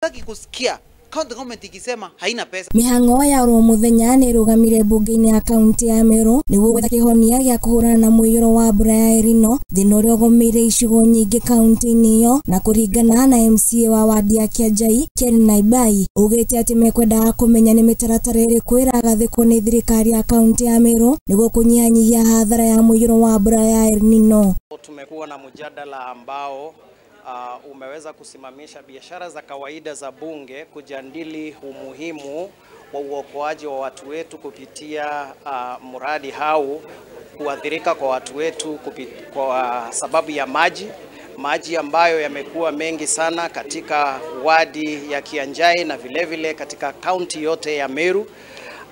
Hatutaki kusikia county government ikisema haina pesa. Mihango ya oro muthenya ni rugamire bunge-ini ya kaunti ya Meru niguo gwetha kihonia gia kuhurana na muiyuro wa mbura ya El Nino thina uria ugomeire icigo nyingi kaunti-ini iyo. Na kuringana na MCA wa wadi ya Kianjai Ken Naibai ugite ati mekwendaga kumenya ni mitaratara iriku iragathikwo ni thirikari ya kaunti ya Meru niguo kunyihanyihia hathara ya muiyuro wa mbura ya El Nino. Tumekuwa na mjadala ambao umeweza kusimamisha biashara za kawaida za bunge kujadili umuhimu wa uokoaji wa watu wetu kupitia mradi hau kuathirika kwa watu wetu kwa sababu ya maji ambayo yamekuwa mengi sana katika wadi ya Kianjai na vile vile katika kaunti yote ya Meru,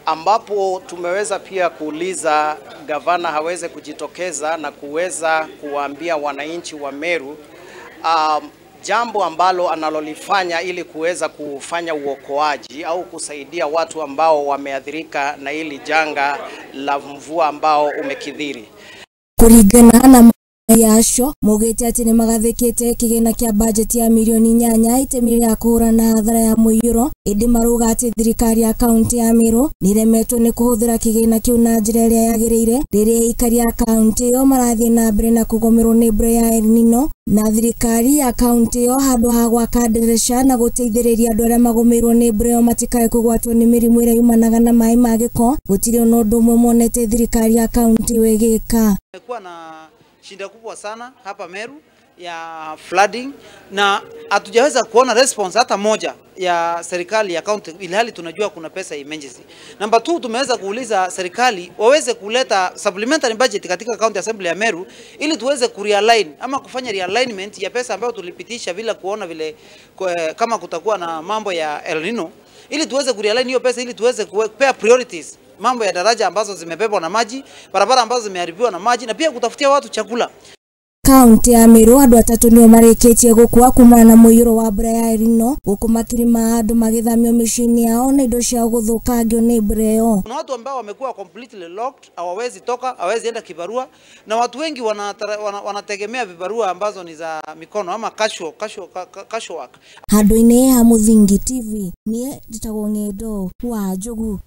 ambapo tumeweza pia kuuliza gavana haweze kujitokeza na kuweza kuwaambia wananchi wa Meru jambo ambalo analolifanya ili kuweza kufanya uokoaji au kusaidia watu ambao wameathirika na hili janga la mvua ambao umekithiri. Kuringana na yaco mugite ati ni magathikite kigina kia budget ya milioni 8 itemi ria kuhurana hathara ya muiyuro, indi maruga ati thirikari ya kaunti ya Meru niremetwo ni kuhuthira kigina kiu na njira iria yagiriire riria aikari a kaunti iyo marathie na mbere na kugomerwo ni mbura ya El Nino. Na thirikari ya kaunti iyo handu ha gwaka ndirisha na guteithiriria andu aria magomeirwo ni mbura iyo matikae kugwatwo ni mirimu iria yumanaga na mai ma giko, gutiri ona undu umwe monete thirikari ya kaunti iyo igika. Kumekuwa na shida kubwa sana hapa Meru ya flooding na hatujaweza kuona response hata moja ya serikali ya county, ilhali tunajua kuna pesa emergency. Number 2, tumeweza kuuliza serikali waweze kuleta supplementary budget katika county assembly ya Meru ili tuweze kurealign ama kufanya realignment ya pesa ambayo tulipitisha bila kuona vile kama kutakuwa na mambo ya El Nino, ili tuweze kurealign hiyo pesa ili tuweze kupea priorities mambo ya daraja ambazo zimebebwa na maji, barabara ambazo zimeharibiwa na maji, na pia kutafutia watu chakula. Kaunti ya Meru andu atatu nio marikitie gukua kumana na muiyuro wa mbura ya El Nino, guku makiri ma andu magithamio miciini yao na indo ciao guthukangio ni mbura iyo. Kuna watu ambao wamekuwa completely locked, hawawezi toka, hawawezi enda kibarua, na watu wengi wanategemea vibarua ambazo ni za mikono ama casual work. Handu-ini ha Muthingi TV, nie njitagwo Ng'endo wa Njugu.